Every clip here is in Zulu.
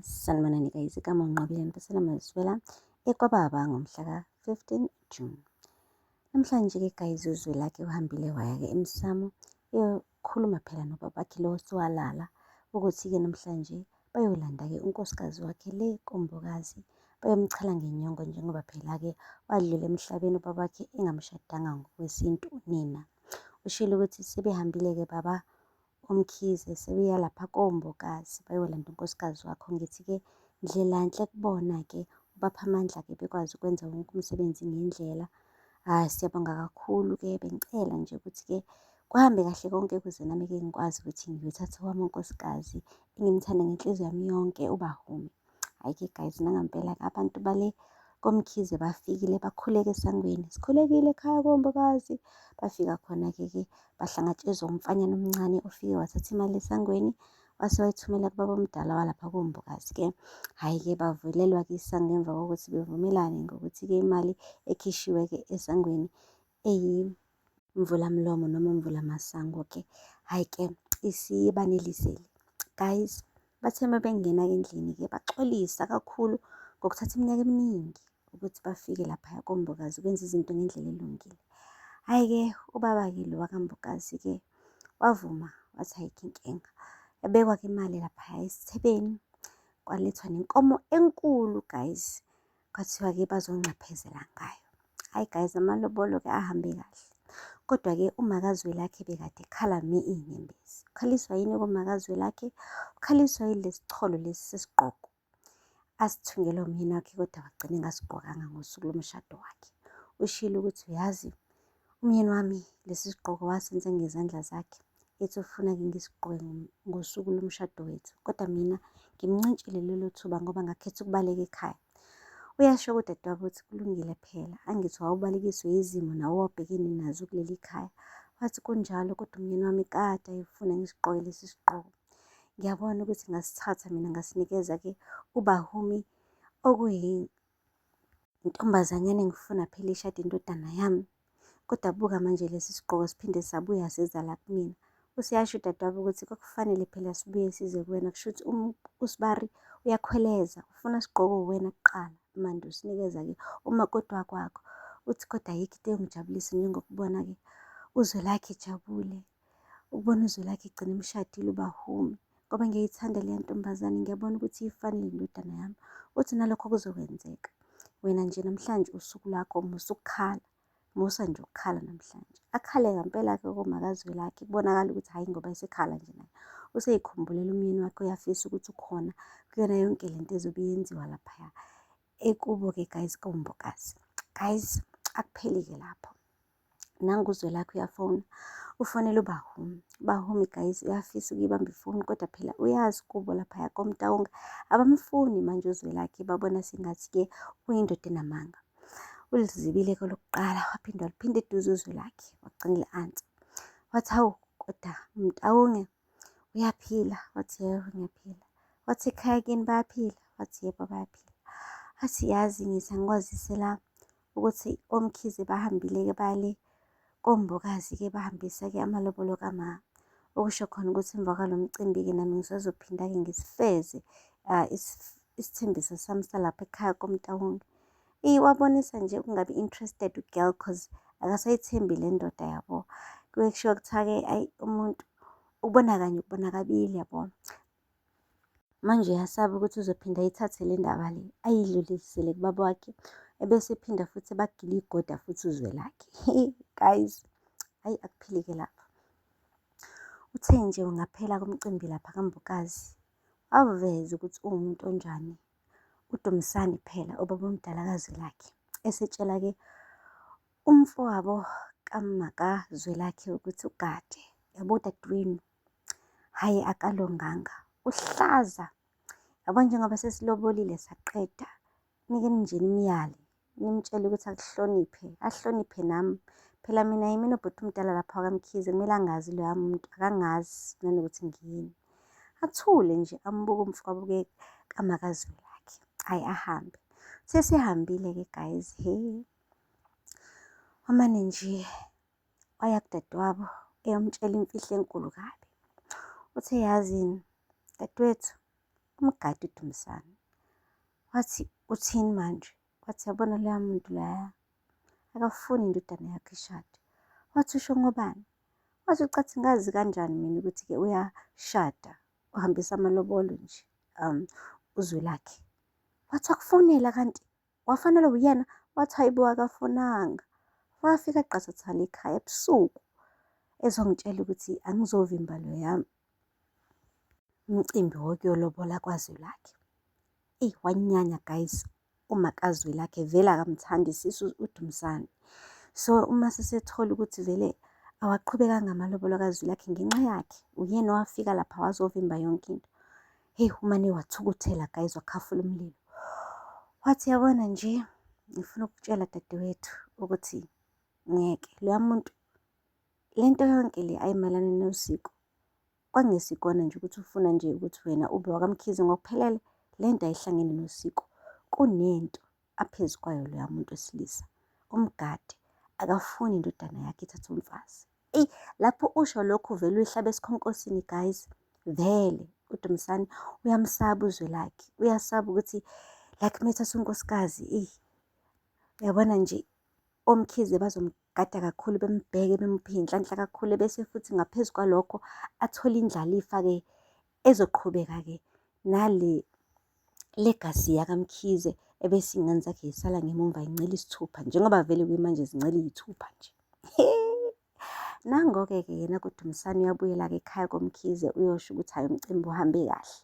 Sanibonani kayise kaMonqobile Niphathela Mazwela ekwababa ngomhla ka-15 June. Namhlanje-ke guys uZwelakhe uhambile waya-ke emsamo eyokhuluma phela nobabakhe lo osewalala ukuthi-ke namhlanje bayolanda-ke unkosikazi wakhe le koMbokazi bayomchala ngenyongo njengoba phela-ke wadlula emhlabeni ubabakhe engamshadanga ngokwesintu unina. Ushilo ukuthi sebehambile-ke baba uMkhize sebeya lapha koMbokazi bayolanda unkosikazi wakho. Ngithi-ke ndlelanhle kubona-ke ubapha amandla-ke bekwazi ukwenza wonke umsebenzi ngendlela. Hhayi siyabonga kakhulu-ke bengicela nje ukuthi-ke kuhambe kahle konke ukuze nami-ke ngikwazi ukuthi ngiyothatha owami unkosikazi engimthanda ngenhliziyo yami yonke uBahumi. Hhayi-ke guys nangampela-ke abantu bale koMkhize bafikile bakhuleka esangweni. Sikhulekile ekhaya koMbokazi. Bafika khona-ke ke bahlangatshezwa umfanyana omncane ofike wathatha imali esangweni wase wayithumela kubaba omdala walapha koMbokazi-ke. Hhayi-ke bavulelwa-ke isango emva kokuthi bevumelane ngokuthi-ke imali ekhishiwe-ke esangweni eyimvulamlomo noma imvulamasango-ke. Hhayi-ke isibanelisele. Guys, bathe uma bengena-ke endlini-ke baxolisa kakhulu ngokuthatha iminyaka eminingi ukuthi bafike laphaya koMbokazi ukwenza izinto ngendlela elungile. Hhayi-ke ubaba-ke lo wakaMbokazi-ke wavuma wathi ayikho inkinga. Yabekwa-ke imali laphaya esithebeni, kwalethwa nenkomo enkulu guys, kwathiwa-ke bazonxephezela ngayo. Hhayi guys, amalobolo-ke ahambe kahle. Kodwa-ke uMakaZwelakhe bekade ekhala mi iy'nyembezi. Ukhaliswa yini kuMakaZwelakhe? Ukhaliswa yilesi sicholo lesi sesigqoko asithungelwa umyeni wakhe kodwa wagcina engasigqokanga ngosuku lomshado wakhe. Ushilo ukuthi uyazi umyeni wami lesi sigqoko wasenza ngezandla zakhe ethi ufuna-ke ngisigqoke ngosuku lomshado wethu kodwa mina ngimncintshile lelo thuba ngoba ngakhetha ukubaleka ekhaya. Uyasho kudadewabo ukuthi kulungile phela angithi wawubalekiswe yizimo nawe owawubhekene nazo kuleli khaya. Wathi kunjalo kodwa umyeni wami kade ayefuna ngisigqoke lesi sigqoko. Ngiyabona ukuthi ngasithatha mina ngasinikeza-ke uBahumi okuyintombazanyana engifuna phela ishade indodana yami. Kodwa buka manje lesi sigqoko siphinde sabuya seza la kumina. Useyasho udadewabo ukuthi kwakufanele phela sibuye size kuwena kusho ukuthi uSibari uyakhweleza ufuna sigqoke uwena kuqala manje usinikeza-ke umakoti wakwakho. Uthi kodwa ayikho into eyongijabulisa njengokubona-ke uZwelakhe ejabule. Ukubona uZwelakhe egcina emshadile uBahumi ngoba ngiyayithanda leya ntombazane ngiyabona ukuthi iyifanele indodana yami. Uthi nalokho kuzokwenzeka. Wena nje namhlanje usuku lwakho musa ukukhala. Musa nje ukukhala namhlanje. Akhale ngampela-ke kuMakaZwelakhe kubonakala ukuthi hhayi ngoba esekhala nje naye. Usey'khumbulela umyeni wakhe uyafisa ukuthi ukhona kuyona yonke le nto ezobe yenziwa laphaya ekubo-ke guys koMbokazi. Guys, akupheli-ke lapho. Nangu uZwelakhe uyafona, ufonela uBahumi. UBahumi guys uyafisa ukuyibamba ifoni kodwa phela uyazi kubo laphaya koMtaunga abamfuni manje uZwelakhe babona sengathi-ke uyindoda enamanga. Ulizibile kolokuqala waphinde waliphinda eduze uZwelakhe wagcina ile-ansa. Wathi hawu kodwa Mtaunge uyaphila? Wathi yebo ngiyaphila. Wathi ekhaya kini bayaphila? Wathi yebo bayaphila. Wathi yazi ngithi angikwazise la ukuthi oMkhize bahambile-ke bale koMbokazi-ke bahambisa-ke amalobolo kama. Okusho khona ukuthi emva kwalo mcimbi-ke nami ngisazophinda-ke ngisifeze isithembiso sami salapha ekhaya koMtaung. Wabonisa nje ukungabi interested u-girl cause akasayithembi le ndoda yabo. Kuye kushiwo kuthiwa-ke ayi umuntu ubona kanye ukubona kabili yabo. Manje uyasaba ukuthi uzophinda ayithathe le ndaba le ayidlulisele kubaba wakhe ebese ephinda futhi ebagila igoda futhi uZwelakhe. Guys, hhayi akuphilike lapha. Uthe nje ungaphela komcimbi lapha kaMbokazi waveza ukuthi uwumuntu onjani. UDumisani phela ubaba omdala kaZwelakhe esetshela-ke umfowabo kaMakaZwelakhe ukuthi ugade yabo dadewenu hhayi akalunganga uhlaza yabo njengoba sesilobolile saqeda nike nje nimyale nimtshele ukuthi akuhloniphe ahloniphe nami phela mina yimina ubhuti omdala lapha kwaMkhize kumele angazi loya muntu akangazi nanokuthi ngiyini athule nje ambuke umfowabo kaMakaZwelakhe hhayi ahambe sesihambile-ke guys he wamane nje waya kudadewabo eyomtshela imfihlo enkulu kabi. Uthe yazini dadewethu, Umgadi uDumisani. Wathi, uthini manje? Wathi, yabona loya muntu loya akafuni indodana yakho ishade. Wathi, usho ngobani? Wathi, ucathi ngazi kanjani mina ukuthi-ke uyashada, uhambisa amalobolo nje uZwelakhe. Wathi, wakufonela kanti? Wafanelwa uyena? Wathi, hayi bo, akafonanga. Wafika qathatha le ekhaya ebusuku ezongitshela ukuthi angizovimba loya mcimbi wokuyolobola kwaZwelakhe. Eyi, wanyanya guys uMakaZwelakhe vele akamthandi sisi uDumisani. So uma sesethola ukuthi vele awaqhubekanga amalobolo kaZwelakhe ngenxa yakhe, uyena owafika lapha wazovimba yonke into. Heyi, umane wathukuthela guys, wakhafula umlilo. Wathi yabona nje, ngifuna ukukutshela dadewethu ukuthi ngeke loya muntu, le nto yonke le ayimelane nosiko. Kwangesikona nje ukuthi ufuna nje ukuthi wena ube wakaMkhize ngokuphelele, le nto ayihlangene nosiko. Kunento aphezu kwayo loya muntu wesilisa, umgade, akafuni indodana yakhe ithathe umfazi. Eyi, lapho usho lokhu vele uyihlabe esikhonkosini guys. Vele uDumisani uyamsaba uZwelakhe, uyasaba ukuthi like uma ethatha unkosikazi, eyi, uyabona nje oMkhize bazomgada kakhulu, bembheke, bemuphe iy'nhlanhla kakhulu, bese futhi ngaphezu kwalokho athole indlalifa-ke ezoqhubeka-ke nale legacy yakaMkhize, ebese iy'ngane zakhe zisala ngemumva zincela isithupha njengoba vele kuyimanje zincela iy'thupha nje. Nango-ke ke yena kuDumisani uyabuyela-ke ekhaya koMkhize uyosho ukuthi hhayi umcimbi uhambe kahle.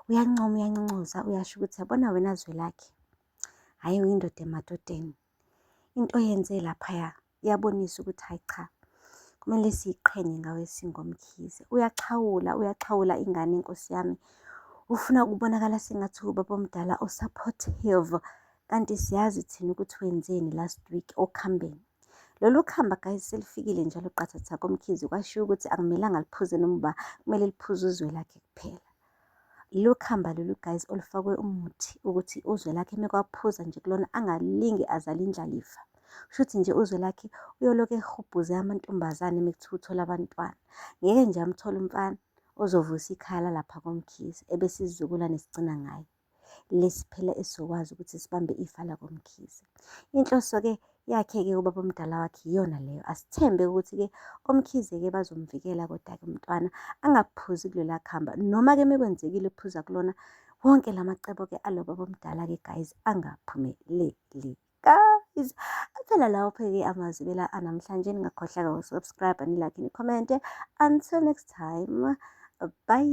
Uyancoma uyanconcoza uyasho ukuthi yabona wena Zwelakhe, hhayi uyindoda emadodeni. Into oyenze laphaya iyabonisa ukuthi hhayi cha, kumele siyiqhenye ngawe singoMkhize. Uyaxhawula, uyaxhawula ingane nkosi yami. Ufuna ukubonakala sengathi ubaba omdala o-supportive, kanti siyazi thina ukuthi wenzeni last week okhambeni. Lolu khamba guys selifikile njalo qathatha koMkhize kwashiwo ukuthi akumelanga liphuze noma uba kumele liphuze uZwelakhe kuphela. Lolu khamba lolu guys olufakwe umuthi ukuthi uZwelakhe mekwaphuza nje kulona angalinge azale indlalifa. Kushuthi nje uZwelakhe uyoloku ehubhuze amantombazane mekuthiwa uthola abantwana. Ngeke nje amthole umfana ozovusa ikhaya lalapha koMkhize ebese isizukulwane sigcina ngaye. Lesi phela esizokwazi ukuthi sibambe ifa lakoMkhize. Inhloso-ke yakhe-ke ubaba omdala wakhe iyona leyo. Asithembe ukuthi-ke oMkhize-ke bazomvikela kodwa-ke umntwana angaphuzi kulela khamba. Noma-ke mekwenzekile ephuza kulona, wonke la macebo-ke alo baba omdala-ke guys angaphumeleli. Guys, aphela lapho-ke amazwi bela anamhlanje. Ningakhohlwa ukusubscribe, nilike, nikhomente. Until next time, bye.